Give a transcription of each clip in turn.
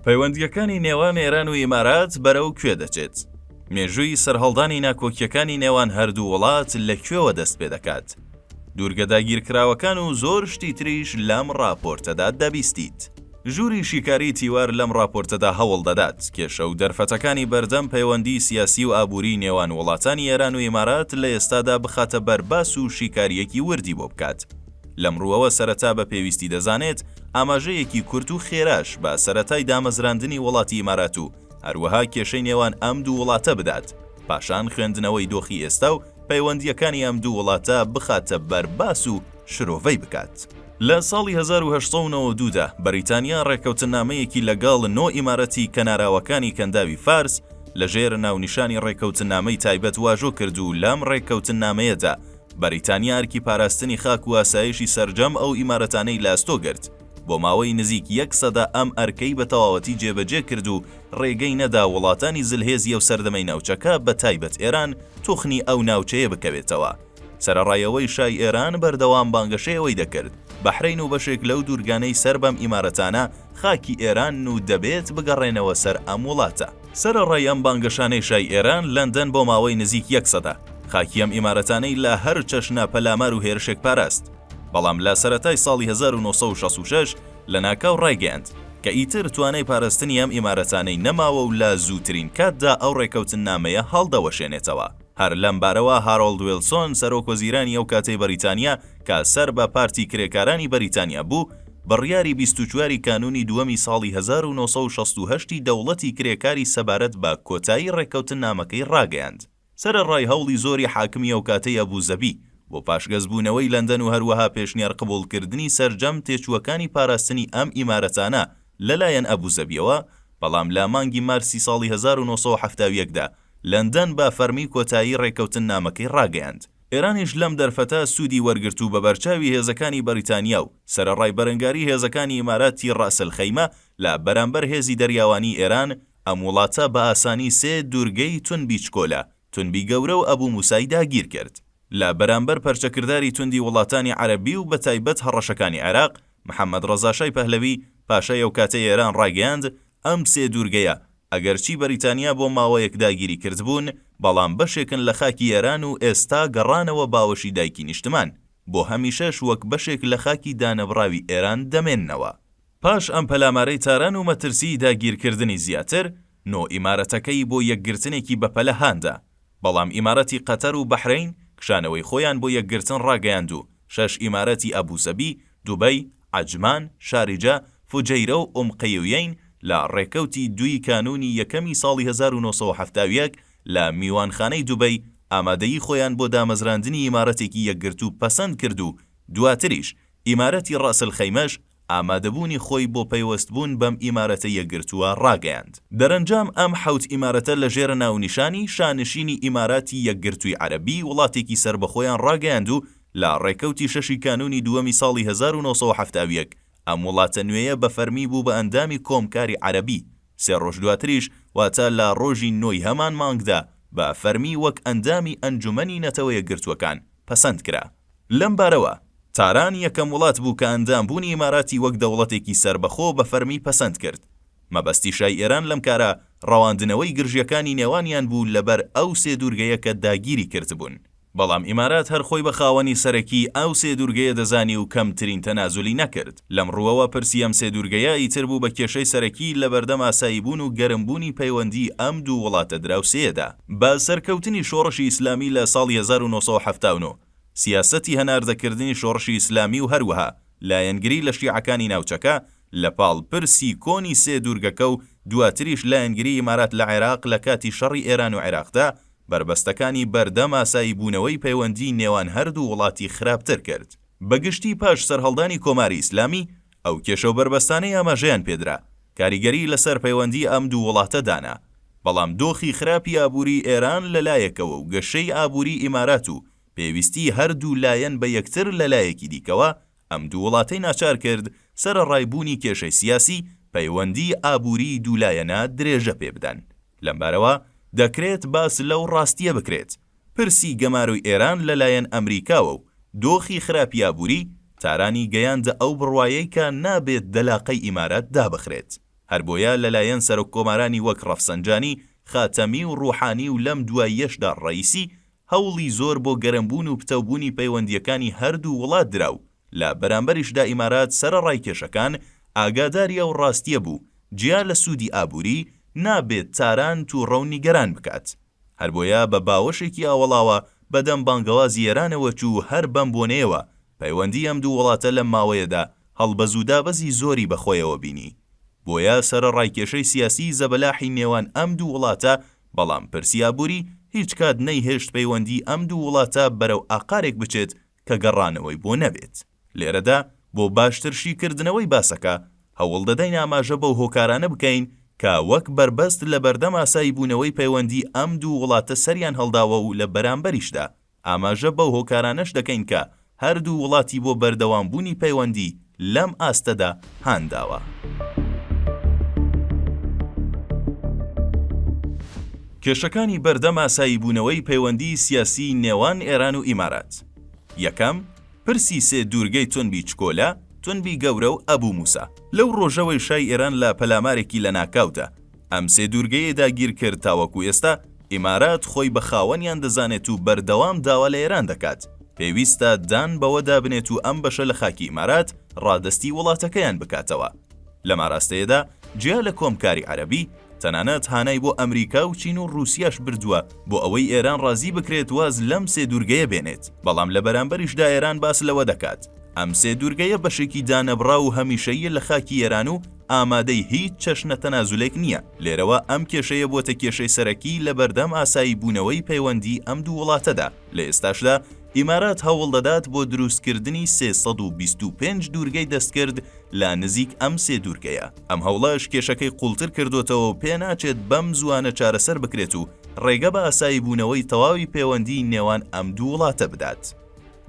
پەیوەندییەکانی نێوان ئێران و ئیمارات بەرەو کوێ دەچێت؟ مێژووی سەرهەڵدانی ناکۆکییەکانی نێوان هەردوو وڵات لە کوێوە دەست پێدەکات؟ دوورگە داگیرکراوەکان و زۆر شتی تریش لەم ڕاپۆرتەدا دەبیستیت. ژووری شیکاریی تیوار لەم ڕاپۆرتەدا هەوڵ دەدات کێشە و دەرفەتەکانی بەردەم پەیوەندیی سیاسی و ئابووریی نێوان وڵاتانی ئێران و ئیمارات لە ئێستادا بخاتە بەر باس و شیکارییەکی وردی بۆ بکات. لەم ڕووەوە سەرەتا بە پێویستی دەزانێت ئاماژەیەکی کورت و خێراش بە سەرەتای دامەزراندنی وڵاتی ئیمارات و هەروەها کێشەی نێوان ئەم دوو وڵاتە بدات، پاشان خوێندنەوەی دۆخی ئێستا و پەیوەندییەکانی ئەم دوو وڵاتە بخاتە بەر باس و شرۆڤەی بکات. لە ساڵی 1892 دا بەریتانیا ڕێککەوتننامەیەکی لەگەڵ نۆ ئیمارەتی کەناراوەکانی کەنداوی فارس لە ژێر ناونیشانی ڕێککەوتننامەی تایبەت واژۆ کرد و لەم ڕێککەوتننامەیەدا بەریتانیا ئەرکی پاراستنی خاک و ئاسایشی سەرجەم ئەو ئیمارەتانەی لە ئەستۆ گرت. بۆ ماوەی نزیک یەک سەدە ئەم ئەرکەی بە تەواوەتی جێبەجێ کرد و ڕێگەی نەدا وڵاتانی زلهێزی ئەو سەردەمەی ناوچەکە بە تایبەت ئێران توخنی ئەو ناوچەیە بکەوێتەوە. سەرەڕای ئەوەی شای ئێران بەردەوام بانگەشەی ئەوەی دەکرد بەحرەین و بەشێک لەو دوورگانەی سەر بەم ئیمارەتانە خاکی ئێرانن و دەبێت بگەڕێنەوە سەر ئەم وڵاتە. سەرەڕای ئەم بانگەشانەی شای ئێران، لەندەن بۆ ماوەی نزیک یەک سەدە، خاکی ئەم ئیمارەتانەی لە هەر چەشنە پەلامار و هێرشێک پاراست. بەڵام لە سەرەتای ساڵی 1966 لەناکاو ڕایگەیاند، کە ئیتر توانای پاراستنی ئەم ئیمارەتانەی نەماوە و لە زووترین کاتدا ئەو ڕێککەوتننامەیە هەڵدەوەشێنێتەوە. هەر لەم بارەوە هارۆڵد ویلسۆن سەرۆک وەزیرانی ئەو کاتەی بەریتانیا کە سەر بە پارتی کرێکارانی بەریتانیا بوو، بڕیاری 24 ی کانوونی دووەمی ساڵی 1968 ی دەوڵەتی کرێکاری سەبارەت بە کۆتایی ڕێککەوتننامەکەی ڕاگەیاند. سەرەڕای هەوڵی زۆری حاکمی ئەوکاتەی ئەبوزەبی بۆ پاشگەزبوونەوەی لەندەن و هەروەها پێشنیار قبوڵکردنی سەرجەم تێچووەکانی پاراستنی ئەم ئیمارەتانە لەلایەن ئەبوزەبیەوە، بەڵام لە مانگی مارسی ساڵی 1971 دا لەندەن بە فەرمی کۆتایی ڕێککەوتننامەکەی ڕاگەیاند. ئێرانیش لەم دەرفەتە سوودی وەرگرت و بە بەرچاوی هێزەکانی بەریتانیا و سەرەڕای بەرەنگاری هێزەکانی ئیماراتی ڕەئسەلخەیمە لە بەرامبەر هێزی دەریاوانیی ئێران، ئەم وڵاتە بە ئاسانی سێ دورگەی تونبی چکۆلە، تونبی گەورە و ئەبو موسای داگیر کرد. لە بەرامبەر پەرچەکرداری توندی وڵاتانی عەرەبی و بە تایبەت هەڕەشەکانی عێراق، محەمەد ڕەزاشای پەهلەوی، پاشای ئەوکاتەی ئێران ڕایگەیاند، ئەم سێ دوورگەیە، ئەگەرچی بەریتانیا بۆ ماوەیەک داگیری کردبوون، بەڵام بەشێکن لە خاکی ئێران و ئێستا گەڕانەوە باوەشی دایکی نیشتمان، بۆ هەمیشەش وەک بەشێک لە خاکی دانەبڕاوی ئێران دەمێننەوە. پاش ئەم پەلامارەی تاران و مەترسیی داگیرکردنی زیاتر، نۆ ئیمارەتەکەی بۆ یەکگرتنێکی بەپەلە هاندا، بەڵام ئیمارەتی قەتەر و بەحرەین کشانەوەی خۆیان بۆ یەکگرتن ڕاگەیاند و شەش ئیمارەتی ئەبوزەبی، دوبەی، عەجمان، شاریجە، فوجەیرە و ئوم قەیویەین لە ڕێکەوتی دووی کانوونی یەکەمی ساڵی 1971 لە میوانخانەی دوبەی ئامادەیی خۆیان بۆ دامەزراندنی ئیمارەتێکی یەکگرتوو پەسەند کرد و دواتریش ئیمارەتی ڕەئسەلخەیمەش ئامادەبوونی خۆی بۆ پەیوەستبوون بەم ئیمارەتە یەکگرتووە ڕاگەیاند. دەرەنجام ئەم حەوت ئیمارەتە لە ژێر ناونیشانی شانشینی ئیماراتی یەکگرتووی عەرەبی وڵاتێکی سەربەخۆیان ڕاگەیاند و لە ڕێکەوتی شەشی کانوونی دووەمی ساڵی 1971 ئەم وڵاتە نوێیە بە فەرمی بوو بە ئەندامی کۆمکاری عەرەبی، سێ ڕۆژ دواتریش واتە لە ڕۆژی نۆی هەمان مانگدا بە فەرمی وەک ئەندامی ئەنجومەنی نەتەوە یەکگرتووەکان پەسەند کرا. لەم بارەوە، تاران یەکەم وڵات بوو کە ئەندامبوونی ئیماراتی وەک دەوڵەتێکی سەربەخۆ بە فەرمی پەسەند کرد. مەبەستی شای ئێران لەم کارە ڕەواندنەوەی گرژییەکانی نێوانیان بوو لەبەر ئەو سێ دوورگەیە کە داگیری کردبوون. بەڵام ئیمارات هەر خۆی بە خاوەنی سەرەکیی ئەو سێ دوورگەیە دەزانی و کەمترین تەنازولی نەکرد. لەم ڕووەوە پرسی ئەم سێ دوورگەیە ئیتر بوو بە کێشەی سەرەکی لەبەردەم ئاساییبوون و گەرمبوونی پەیوەندیی ئەم دوو وڵاتە دراوسێیەدا. بە سەرکەوتنی شۆڕشی ئیسلامی لە ساڵی 1979، سیاسەتی هەناردەکردنی شۆڕشی ئیسلامی و هەروەها لایەنگری لە شیعەکانی ناوچەکە لە پاڵ پرسی کۆنی سێ دوورگەکە و دواتریش لایەنگری ئیمارات لە عێراق لە کاتی شەڕی ئێران و عێراقدا بەربەستەکانی بەردەم ئاسایی بوونەوەی پەیوەندیی نێوان هەردوو وڵاتی خراپتر کرد. بە گشتی پاش سەرهەڵدانی کۆماری ئیسلامی ئەو کێشە و بەربەستانەی ئاماژەیان پێدرا کاریگەریی لەسەر پەیوەندیی ئەم دوو وڵاتە دانا، بەڵام دۆخی خراپی ئابووریی ئێران لە لایەکەوە و گەشەی ئابووریی ئیمارات و پێویستیی هەردوو لایەن بە یەکتر لە لایەکی دیکەوە ئەم دوو وڵاتەی ناچار کرد سەرەڕای بوونی کێشەی سیاسی، پەیوەندیی ئابووریی دوولایەنە درێژە پێ بدەن. لەمبارەوە دەکرێت باس لەو ڕاستییە بکرێت، پرسی گەمارۆی ئێران لە لایەن ئەمریکاوە و دۆخی خراپی ئابووری، تارانی گەیاندە ئەو بڕوایەی کە نابێت دەلاقەی ئیمارات دابخرێت. هەربۆیە لەلایەن سەرۆککۆمارانی وەک ڕەفسەنجانی، خاتەمی و ڕوحانی و لەم دواییەشدا ڕەئیسی، هەوڵی زۆر بۆ گەرمبوون و پتەوبوونی پەیوەندییەکانی هەردوو وڵات درا و لە بەرامبەریشدا ئیمارات سەرەڕای کێشەکان، ئاگاداری ئەو ڕاستییە بوو، جیا لە سوودی ئابووری، نابێت تاران تووڕە و نیگەران بکات. هەربۆیە بە باوەشێکی ئاوەڵاوە بەدەم بانگەوازی ئێرانەوە چوو و هەر بەم بۆنەیەوە پەیوەندی ئەم دوو وڵاتە لەم ماوەیەدا هەڵبەز و دابەزی زۆری بەخۆیەوە بینی. بۆیە سەرەڕای کێشەی سیاسیی زەبەلاحی نێوان ئەم دوو وڵاتە، بەڵام پرسی ئابووری هیچ کات نەیهێشت پەیوەندیی ئەم دوو وڵاتە بەرەو ئاقارێک بچێت کە گەڕانەوەی بۆ نەبێت. لێرەدا بۆ باشتر شیکردنەوەی باسەکە، هەوڵدەدەین ئاماژە بەو هۆکارانە بکەین کە وەک بەربەست لەبەردەم ئاساییبوونەوەی پەیوەندیی ئەم دوو وڵاتە سەریان هەڵداوە و لە بەرامبەریشدا ئاماژە بەو هۆکارانەش دەکەین کە هەردوو وڵاتی بۆ بەردەوامبوونی پەیوەندی لەم ئاستەدا هانداوە. کێشەکانی بەردەم ئاساییبوونەوەی پەیوەندیی سیاسیی نێوان ئێران و ئیمارات. یەکەم، پرسی سێ دوورگەی تونبی چکۆلە، تونبی گەورە و ئەبو موسا. لەو ڕۆژەوەی شای ئێران لە پەلامارێکی لەناکاودا ئەم سێ دوورگەیەی داگیرکرد تاوەکو ئێستا ئیمارات خۆی بە خاوەنیان دەزانێت و بەردەوام داوا لە ئێران دەکات پێویستە دان بەوەدا بنێت و ئەم بەشە لە خاکی ئیمارات ڕادەستی وڵاتەکەیان بکاتەوە. لەم ئاراستەیەدا جیا لە کۆمکاری عەرەبی، تەنانەت هانای بۆ ئەمریکا و چین و ڕووسیاش بردووە بۆ ئەوەی ئێران ڕازی بکرێت واز لەم سێ دوورگەیە بێنێت، بەڵام لە بەرامبەریشدا ئێران باس لەوە دەکات ئەم سێ دوورگەیە بەشێکی دانەبڕاو و هەمیشەییە لە خاکی ئێران و ئامادەی هیچ چەشنە تەنازولێک نییە، لێرەوە ئەم کێشەیە بووەتە کێشەی سەرەکی لەبەردەم ئاسایی بوونەوەی پەیوەندی ئەم دوو وڵاتەدا، لە ئێستاشدا ئیمارات هەوڵدەدات بۆ دروستکردنی 325 دوورگەی دەستکرد لە نزیک ئەم سێ دوورگەیە. ئەم هەوڵەش کێشەکەی قووڵتر کردۆتەوە و پێناچێت بەم زووانە چارەسەر بکرێت و ڕێگە بە ئاسایی بوونەوەی تەواوی پێوەندیی نێوان ئەم دوو وڵاتە بدات.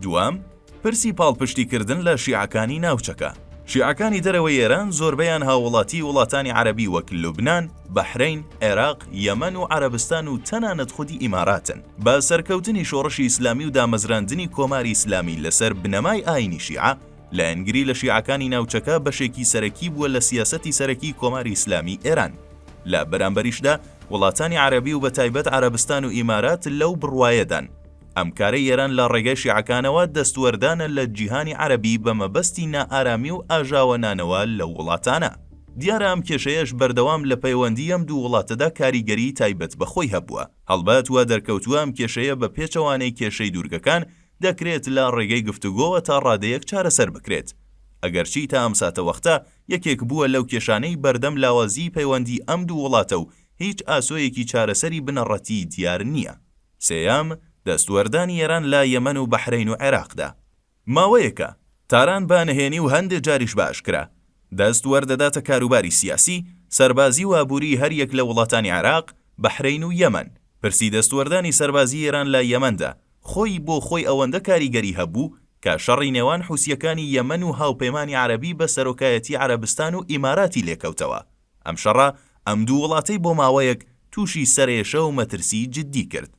دووەم، پرسی پاڵپشتیکردن لە شیعەکانی ناوچەکە. شیعەکانی دەرەوەی ئێران زۆربەیان هاووڵاتیی وڵاتانی عەرەبی وەک لوبنان، بەحرەین، عێراق، یەمەن و عەرەبستان و تەنانەت خودی ئیماراتن. بە سەرکەوتنی شۆڕشی ئیسلامی و دامەزراندنی کۆماری ئیسلامی لەسەر بنەمای ئایینی شیعە، لایەنگری لە شیعەکانی ناوچەکە بەشێکی سەرەکی بووە لە سیاسەتی سەرەکی کۆماری ئیسلامی ئێران. لە بەرامبەریشدا وڵاتانی عەرەبی و بەتایبەت عەرەبستان و ئیمارات لەو بڕوایەدان ئەم کارەی ئێران لە ڕێگای شیعەکانەوە دەستوەردانە لە جیهانی عەرەبی بە مەبەستی نائارامی و ئاژاوەنانەوە لەو وڵاتانە. دیارە ئەم کێشەیەش بەردەوام لە پەیوەندی ئەم دوو وڵاتەدا کاریگەریی تایبەت بە خۆی هەبووە. هەڵبەت وا دەرکەوتووە ئەم کێشەیە بە پێچەوانەی کێشەی دوورگەکان دەکرێت لە ڕێگەی گفتوگۆوە تا ڕادەیەک چارەسەر بکرێت. ئەگەرچی تا ئەم ساتەوەختە یەکێک بووە لەو کێشانەی بەردەم لاوازیی پەیوەندی ئەم دوو وڵاتە و هیچ ئاسۆیەکی چارەسەری بنەڕەتیی دیار نییە. سێیەم، دەستوەردانی ئێران لە یەمەن و بەحرەین و عێراقدا. ماوەیەکە، تاران بە نهێنی و هەندێ جاریش بە ئاشکرا، دەست وەردەداتە کاروباری سیاسی، سەربازی و ئابووریی هەریەک لە وڵاتانی عێراق، بەحرەین و یەمەن. پرسی دەستوەردانی سەربازیی ئێران لە یەمەندا، خۆی بۆ خۆی ئەوەندە کاریگەری هەبوو کە شەڕی نێوان حوسییەکانی یەمەن و هاوپەیمانی عەرەبی بە سەرۆکایەتی عەرەبستان و ئیماراتی لێکەوتەوە. ئەم شەڕە ئەم دوو وڵاتەی بۆ ماوەیەک تووشی سەرئێشە و مەترسیی جددی کرد.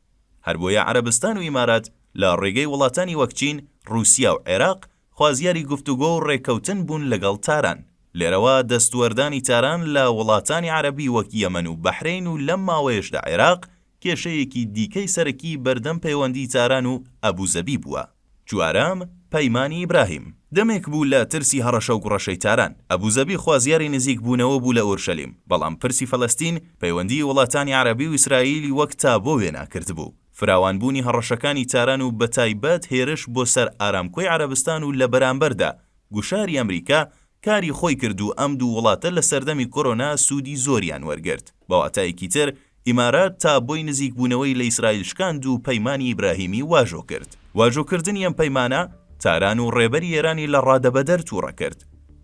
هەربۆیە عەرەبستان و ئیمارات لە ڕێگەی وڵاتانی وەک چین، ڕووسیا و عێراق خوازیاری گفتوگۆ و ڕێککەوتن بوون لەگەڵ تاران. لێرەوە دەستوەردانی تاران لە وڵاتانی عەرەبی وەک یەمەن و بەحرەین و لەم ماوەیەشدا عێراق کێشەیەکی دیکەی سەرەکی بەردەم پەیوەندی تاران و ئەبوزەبی بووە. چوارەم، پەیمانی ئیبراهیم. دەمێک بوو لە ترسی هەڕەشە و گوڕەشەی تاران، ئەبوزەبی خوازیاری نزیک بوونەوە بوو لە ئورشەلیم، بەڵام پرسی فەلەستین پەیوەندیی وڵاتانی عەرەبی و ئیسرائیلی وەک تابۆ وێنا کردبوو. فراوانبوونی هەڕەشەکانی تاران و بەتایبەت هێرش بۆ سەر ئارامکۆی عەرەبستان و لە بەرامبەردا گوشاری ئەمریکا کاری خۆی کرد و ئەم دوو وڵاتە لە سەردەمی کۆرۆنا سوودی زۆریان وەرگرت. بە واتایەکی تر ئیمارات تابۆی نزیکبوونەوەی لە ئیسرائیل شکاند و پەیمانی ئیبراهیمی واژۆ کرد. واژۆکردنی ئەم پەیمانە تاران و ڕێبەری ئێرانی لە ڕادەبەدەر تووڕە کرد.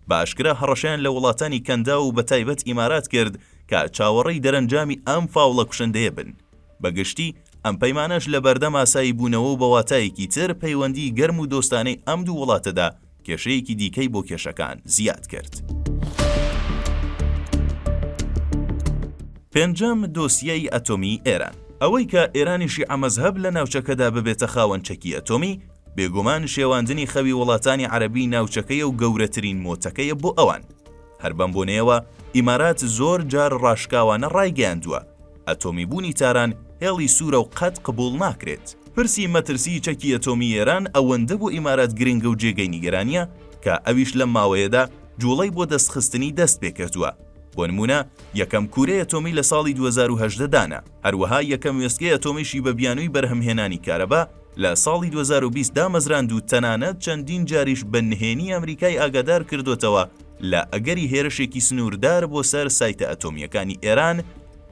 بە ئاشکرا هەڕەشەیان لە وڵاتانی کەنداو و بەتایبەت ئیمارات کرد کە چاوەڕێی دەرەنجامی ئەم فاوڵە کوشندەیە بن. بە گشتی ئەم پەیمانەش لە بەردەم ئاسایی بوونەوە و بە واتایەکی تر پەیوەندیی گەرم و دۆستانەی ئەم دوو وڵاتەدا کێشەیەکی دیکەی بۆ کێشەکان زیاد کرد. پێنجەم، دۆسیەی ئەتۆمیی ئێران. ئەوەی کە ئێرانی شیعە مەزهەب لە ناوچەکەدا ببێتە خاوەن چەکی ئەتۆمی، بێگومان شێواندنی خەوی وڵاتانی عەرەبی ناوچەکەیە و گەورەترین مۆتەکەیە بۆ ئەوان. هەر بەم بۆنەیەوە ئیمارات زۆر جار ڕاشکاوانە ڕایگەیاندووە، ئەتۆمی بوونی تاران هێڵی سوورە و قەت قبووڵ ناکرێت. پرسی مەترسیی چەکی ئەتۆمیی ئێران ئەوەندە بۆ ئیمارات گرنگە و جێگەی نیگەرانییە کە ئەویش لەم ماوەیەدا جووڵەی بۆ دەستخستنی دەست پێکردووە. بۆ نموونە یەکەم کوورەی ئەتۆمی لە ساڵی 2018 دانا، هەروەها یەکەم وێستگەی ئەتۆمیشی بە بیانووی بەرهەمهێنانی کارەبا لە ساڵی 2020 دامەزراند و تەنانەت چەندین جاریش بە نهێنی ئەمریکای ئاگادار کردۆتەوە لە ئەگەری هێرشێکی سنووردار بۆ سەر سایتە ئەتۆمییەکانی ئێران،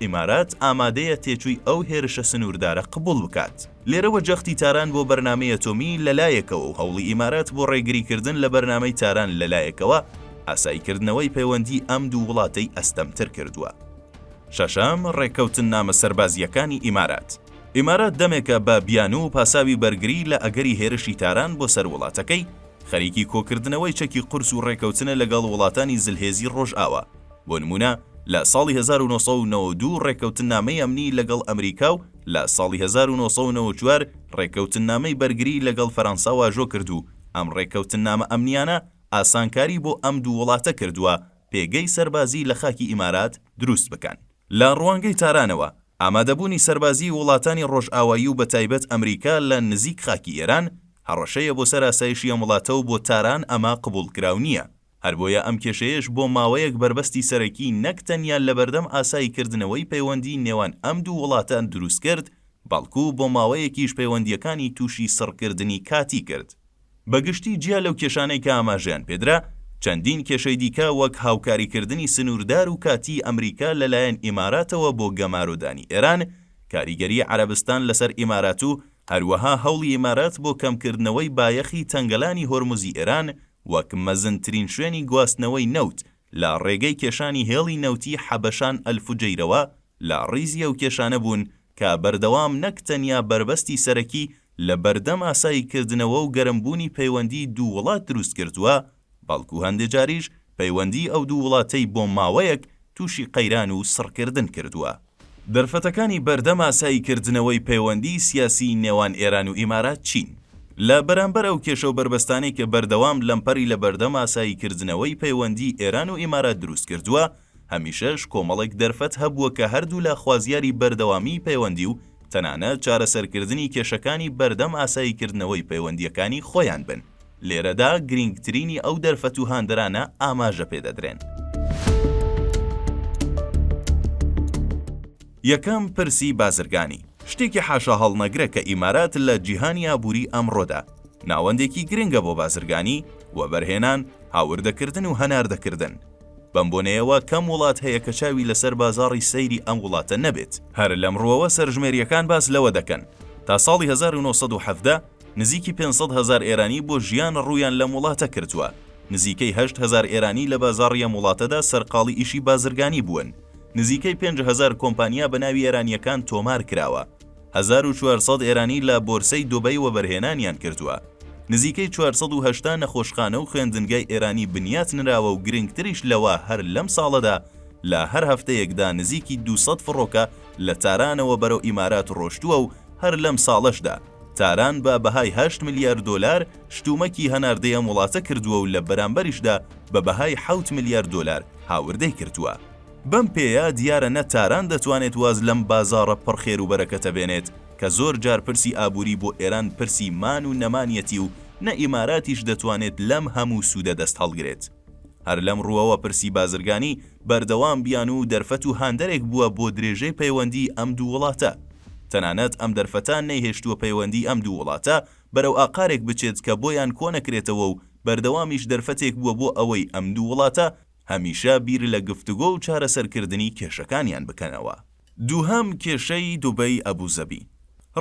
ئیمارات ئامادەیە تێچووی ئەو هێرشە سنووردارە قبوڵ بکات. لێرەوە جەختی تاران بۆ بەرنامەی ئەتۆمی لە لایەکەوە و هەوڵی ئیمارات بۆ ڕێگریکردن لە بەرنامەی تاران لە لایەکەوە، ئاساییکردنەوەی پەیوەندیی ئەم دوو وڵاتەی ئەستەمتر کردووە. شەشەم، ڕێککەوتننامە سەربازییەکانی ئیمارات. ئیمارات دەمێکە بە بیانوو و پاساوی بەرگری لە ئەگەری هێرشی تاران بۆ سەر وڵاتەکەی، خەریکی کۆکردنەوەی چەکی قورس و ڕێکەوتنە لەگەڵ وڵاتانی زلهێزی ڕۆژئاوا. بۆ نموونە لە ساڵی 1992 ڕێککەوتننامەی ئەمنی لەگەڵ ئەمریکا و لە ساڵی 1994 ڕێککەوتننامەی بەرگری لەگەڵ فەرەنسا واژۆ کرد و ئەم ڕێککەوتننامە ئەمنییانە ئاسانکاری بۆ ئەم دوو وڵاتە کردووە پێگەی سەربازی لە خاکی ئیمارات دروست بکەن. لە ڕوانگەی تارانەوە، ئامادەبوونی سەربازیی وڵاتانی ڕۆژئاوایی و بەتایبەت ئەمریکا لە نزیک خاکی ئێران، هەڕەشەیە بۆ سەر ئاسایشی ئەم وڵاتە و بۆ تاران ئەمە قبووڵکراو نییە. هەربۆیە ئەم کێشەیەش بۆ ماوەیەک بەربەستی سەرەکی نەک تەنیا لەبەردەم ئاساییکردنەوەی پەیوەندیی نێوان ئەم دوو وڵاتە دروست کرد، بەڵکو بۆ ماوەیەکیش پەیوەندییەکانی تووشی سڕکردنی کاتی کرد. بە گشتی جیا لەو کێشانەی کە ئاماژەیان پێدرا، چەندین کێشەی دیکە وەک هاوکاریکردنی سنووردار و کاتیی ئەمریکا لەلایەن ئیماراتەوە بۆ گەمارۆدانی ئێران، کاریگەریی عەرەبستان لەسەر ئیمارات و هەروەها هەوڵی ئیمارات بۆکەمکردنەوەی بایەخی تەنگەلانی هۆرموزی ئێران وەک مەزنترین شوێنی گواستنەوەی نەوت لە ڕێگەی کێشانی هێڵی نەوتی حەبەشان ئەلفوجەیرەوە لە ڕیزی ئەو کێشانە بوون کە بەردەوام نەک تەنیا بەربەستی سەرەکی لە بەردەم ئاساییکردنەوە و گەرمبوونی پەیوەندیی دوو وڵات دروست کردووە، بەڵکو هەندێ جاریش پەیوەندیی ئەو دوو وڵاتەی بۆ ماوەیەک تووشی قەیران و سڕکردن کردووە. دەرفەتەکانی بەردەم ئاساییکردنەوەی پەیوەندیی سیاسیی نێوان ئێران و ئیمارات چین؟ لە بەرامبەر ئەو کێشە و بەربەستانەی کە بەردەوام لەمپەری لە بەردەم ئاساییکردنەوەی پەیوەندیی ئێران و ئیمارات دروست کردووە، هەمیشەش کۆمەڵێک دەرفەت هەبووە کە هەردوولا خوازیاری بەردەوامیی پەیوەندی و تەنانەت چارەسەرکردنی کێشەکانی بەردەم ئاساییکردنەوەی پەیوەندییەکانی خۆیان بن. لێرەدا گرینگترینی ئەو دەرفەت و هاندەرانە ئاماژە پێدەدرێن. یەکەم، پرسی بازرگانی. شتێکی حاشاهەڵنەگرە کە ئیمارات لە جیهانی ئابووری ئەمڕۆدا، ناوەندێکی گرنگە بۆ بازرگانی، وەبەرهێنان، هاوردەکردن و هەناردەکردن. بەم بۆنەیەوە کەم وڵات هەیە کە چاوی لەسەر بازاڕی سەیری ئەم وڵاتە نەبێت. هەر لەم ڕووەوە سەرژمێرییەکان باس لەوە دەکەن، تا ساڵی 1917 نزیکی 500 هەزار ئێرانی بۆ ژیان ڕوویان لەم وڵاتە کردووە، نزیکەی 8000 ئێرانی لە بازاڕی ئەم وڵاتەدا سەرقاڵی ئیشی بازرگانی بوون، نزیکەی 5000 کۆمپانیا بە ناوی ئێرانییەکان تۆمار کراوە. 1400 ئێرانی لە بۆرسەی دوبەی وەبەرهێنانیان کردووە. نزیکەی 480 نەخۆشخانە و خوێندنگای ئێرانی بنیات نراوە و گرنگتریش لەوە هەر لەم ساڵەدا لە هەر هەفتەیەکدا نزیکی 200 فڕۆکە لە تارانەوە بەرەو ئیمارات ڕۆشتووە و هەر لەم ساڵەشدا تاران بە بەهای هەشت ملیار دۆلار شتومەکی هەناردەی ئەم وڵاتە کردووە و لە بەرامبەریشدا بە بەهای حەوت ملیار دۆلار هاوردەی کردووە. بەم پێیە دیارە نە تاران دەتوانێت واز لەم بازاڕە پڕ خێر و بەرەکەتە بێنێت کە زۆر جار پرسی ئابووری بۆ ئێران پرسی مان و نەمانیەتی و نە ئیماراتیش دەتوانێت لەم هەموو سوودە دەست هەڵگرێت. هەر لەم ڕووەوە پرسی بازرگانی بەردەوام بیانوو و دەرفەت و هاندەرێک بووە بۆ درێژەی پەیوەندیی ئەم دوو وڵاتە. تەنانەت ئەم دەرفەتە نەیهێشتووە پەیوەندیی ئەم دوو وڵاتە بەرەو ئاقارێک بچێت کە بۆیان کۆنەکرێتەوە و بەردەوامیش دەرفەتێک بووە بۆ ئەوەی ئەم دوو وڵاتە هەمیشە بیر لە گفتوگۆ و چارەسەرکردنی کێشەکانیان بکەنەوە. دووهەم، کێشەی دوبەی ئەبوزەبی.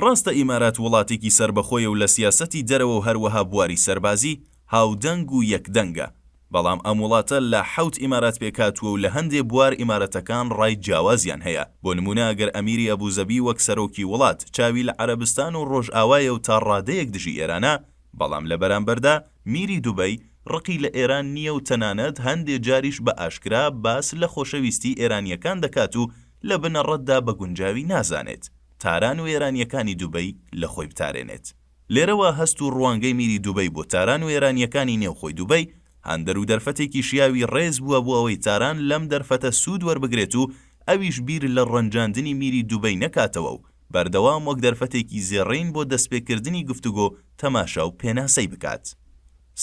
ڕاستە ئیمارات وڵاتێکی سەربەخۆیە و لە سیاسەتی دەرەوە و هەروەها بواری سەربازی هاودەنگ و یەکدەنگە، بەڵام ئەم وڵاتە لە حەوت ئیمارات پێکهاتووە و لە هەندێ بوار ئیمارەتەکان ڕای جیاوازیان هەیە، بۆ نموونە ئەگەر ئەمیری ئەبوزەبی وەک سەرۆکی وڵات چاوی لە عەرەبستان و ڕۆژئاوایە و تا ڕادەیەک دژی ئێرانە، بەڵام لە بەرامبەردا میری دوبەی ڕقی لە ئێران نییە و تەنانەت هەندێ جاریش بە ئاشکرا باس لە خۆشەویستی ئێرانییەکان دەکات و لە بنەڕەتدا بە گونجاوی نازانێت تاران و ئێرانییەکانی دوبەی لە خۆی بتارێنێت. لێرەوە هەست و ڕوانگەی میری دوبەی بۆ تاران و ئێرانییەکانی نێوخۆی دوبەی. هاندەر و دەرفەتێکی شیاوی ڕێز بووە بۆ ئەوەی تاران لەم دەرفەتە سوود وەربگرێت و ئەویش بیر لە ڕەنجاندنی میری دوبەی نەکاتەوە و بەردەوام وەک دەرفەتێکی زێڕین بۆ دەستپێکردنی گفتوگۆ تەماشا و پێناسەی بکات.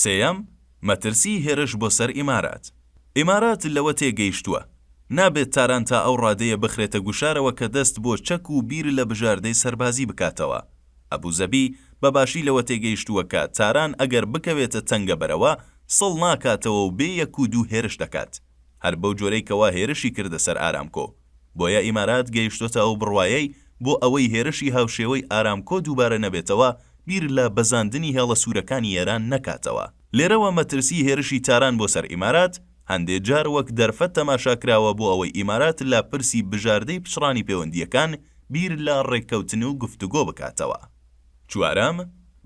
سێیەم، مەترسیی هێرش بۆ سەر ئیمارات. ئیمارات لەوە تێگەیشتووە، نابێت تاران تا ئەو ڕادەیە بخرێتە گوشارەوە کە دەست بۆ چەک و بیر لە بژاردەی سەربازی بکاتەوە. ئەبوزەبی بە باشی لەوە تێگەیشتووە کە تاران ئەگەر بکەوێتە تەنگەبەرەوە، سڵ ناکاتەوە و بێ یەک و دوو هێرش دەکات. هەر بەو جۆرەی کەوا هێرشی کردە سەر ئارامکۆ. بۆیە ئیمارات گەیشتۆتە ئەو بڕوایەی بۆ ئەوەی هێرشی هاوشێوەی ئارامکۆ دووبارە نەبێتەوە، بیر لە بەزاندنی هێڵە سوورەکانی ئێران نەکاتەوە. لێرەوە مەترسی هێرشی تاران بۆ سەر ئیمارات، هەندێ جار وەک دەرفەت تەماشا کراوە بۆ ئەوەی ئیمارات لە پرسی بژاردەی پچڕانی پێوەندییەکان بیر لە ڕێککەوتن و گفتوگۆ بکاتەوە. چوارەم،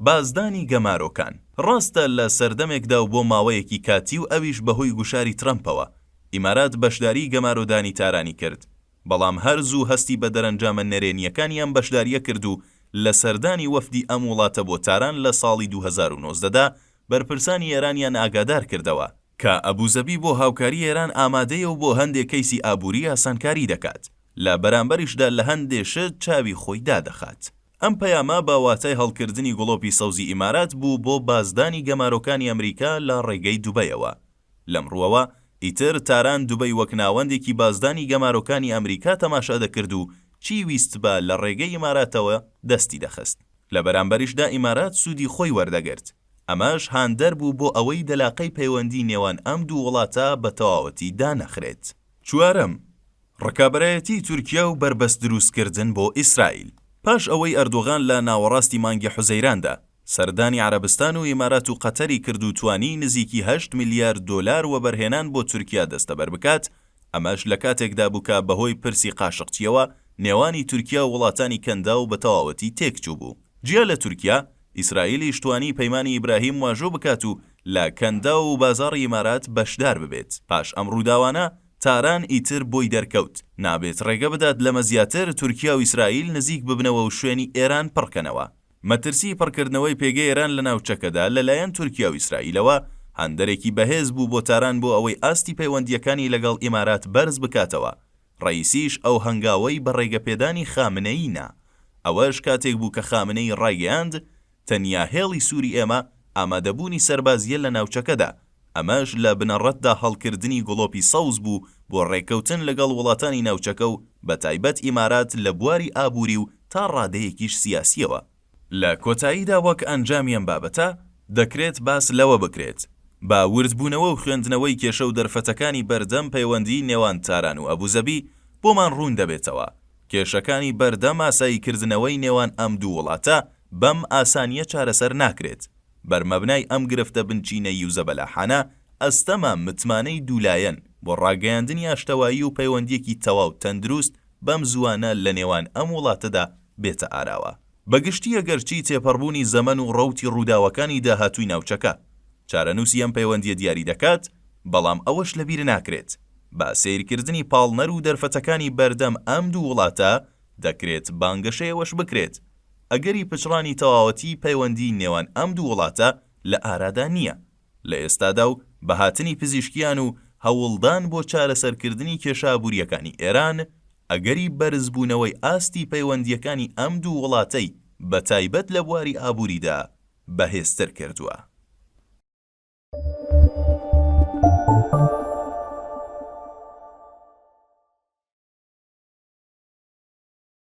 بازدانی گەمارۆکان. ڕاستە لە سەردەمێکدا و بۆ ماوەیەکی کاتی و ئەویش بەهۆی گوشاری ترەمپەوە، ئیمارات بەشداریی گەمارۆدانی تارانی کرد، بەڵام هەر زوو هەستی بە دەرەنجامە نەرێنییەکانی ئەم بەشدارییە کرد و لە سەردانی وەفدی ئەم وڵاتە بۆ تاران لە ساڵی 2019 دا بەرپرسانی ئێرانیان ئاگادار کردەوە، کە ئەبوزەبی بۆ هاوکاری ئێران ئامادەیە و بۆ هەندێ کەیسی ئابووری ئاسانکاری دەکات، لە بەرامبەریشدا لە هەندێ شت چاوی خۆی دادەخات. ئەم پەیامە بە واتای هەڵکردنی گڵۆپی سەوزی ئیمارات بوو بۆ بازدانی گەمارۆکانی ئەمریکا لە ڕێگەی دوبەیەوە. لەم ڕووەوە ئیتر تاران دوبەی وەک ناوەندێکی بازدانی گەمارۆکانی ئەمریکا تەماشا دەکرد و چی ویستبا لە ڕێگەی ئیماراتەوە دەستی دەخست. لە بەرامبەریشدا ئیمارات سوودی خۆی وەردەگرت. ئەمەش هاندەر بوو بۆ ئەوەی دەلاقەی پەیوەندی نێوان ئەم دوو وڵاتە بە تەواوەتی دانەخرێت. چوارەم، ڕکابەرایەتی تورکیا و بەربەست دروستکردن بۆ ئیسرائیل. پاش ئەوەی ئەردۆغان لە ناوەڕاستی مانگی حوزەیراندا سەردانی عەرەبستان و ئیمارات و قەتەری کرد و توانی نزیکی هەشت ملیار دۆلار وەبەرهێنان بۆ تورکیا دەستەبەر بکات، ئەمەش لە کاتێکدا بوو کە بەهۆی پرسی قاشقچییەوە نێوانی تورکیا و وڵاتانی کەنداو بە تەواوەتی تێکچووبوو. جیا لە تورکیا، ئیسرائیلیش توانی پەیمانی ئیبراهیم واژۆ بکات و لە کەنداو و بازاڕی ئیمارات بەشدار ببێت. پاش ئەم ڕووداوانە، تاران ئیتر بۆی دەرکەوت نابێت ڕێگە بدات لەمە زیاتر تورکیا و ئیسرائیل نزیک ببنەوە و شوێنی ئێران پڕکەنەوە. مەترسیی پڕکردنەوەی پێگەی ئێران لە ناوچەکەدا لە لایەن تورکیا و ئیسرائیلەوە، هاندەرێکی بەهێز بوو بۆ تاران بۆ ئەوەی ئاستی پەیوەندییەکانی لەگەڵ ئیمارات بەرز بکاتەوە، ڕەئیسیش ئەو هەنگاوەی بە ڕێگەپێدانی خامنەیی نا. ئەوەش کاتێک بوو کە خامنەیی ڕایگەیاند، تەنیا هێڵی سووری ئێمە ئامادەبوونی سەربازییە لە ناوچەکەدا، ئەمەش لە بنەڕەتدا هەڵکردنی گڵۆپی سەوز بوو بۆ ڕێککەوتن لەگەڵ وڵاتانی ناوچەکە و بەتایبەت ئیمارات لە بواری ئابووری و تا ڕادەیەکیش سیاسییەوە. لە کۆتاییدا وەک ئەنجامی ئەم بابەتە، دەکرێت باس لەوە بکرێت، بە وردبوونەوە و خوێندنەوەی کێشە و دەرفەتەکانی بەردەم پەیوەندیی نێوان تاران و ئەبوزەبی بۆمان ڕوون دەبێتەوە، کێشەکانی بەردەم ئاساییکردنەوەی نێوان ئەم دوو وڵاتە بەم ئاسانییە چارەسەر ناکرێت. بەرمەبنای ئەم گرفتە بنچینەیی و زەبەلاحانە، ئەستەمە متمانەی دوولایەن بۆ ڕاگەیاندنی ئاشتەوایی و پەیوەندییەکی تەواو تەندروست بەم زووانە لە نێوان ئەم وڵاتەدا بێتە ئاراوە. بە گشتی ئەگەرچی تێپەڕبوونی زەمەن و ڕەوتی ڕووداوەکانی داهاتووی ناوچەکە چارەنووسی ئەم پەیوەندییە دیاری دەکات، بەڵام ئەوەش لەبیر ناکرێت بە سەیرکردنی پاڵنەر و دەرفەتەکانی بەردەم ئەم دوو وڵاتە دەکرێت بانگەشەی ئەوەش بکرێت ئەگەری پچڕانی تەواوەتیی پەیوەندیی نێوان ئەم دوو وڵاتە لە ئارادا نییە لە ئێستادا و بە هاتنی پزیشکیان و هەوڵدان بۆ چارەسەرکردنی کێشە ئابوورییەکانی ئێران، ئەگەری بەرزبوونەوەی ئاستی پەیوەندییەکانی ئەم دوو وڵاتەی بە تایبەت لە بواری ئابووریدا بەهێزتر کردووە.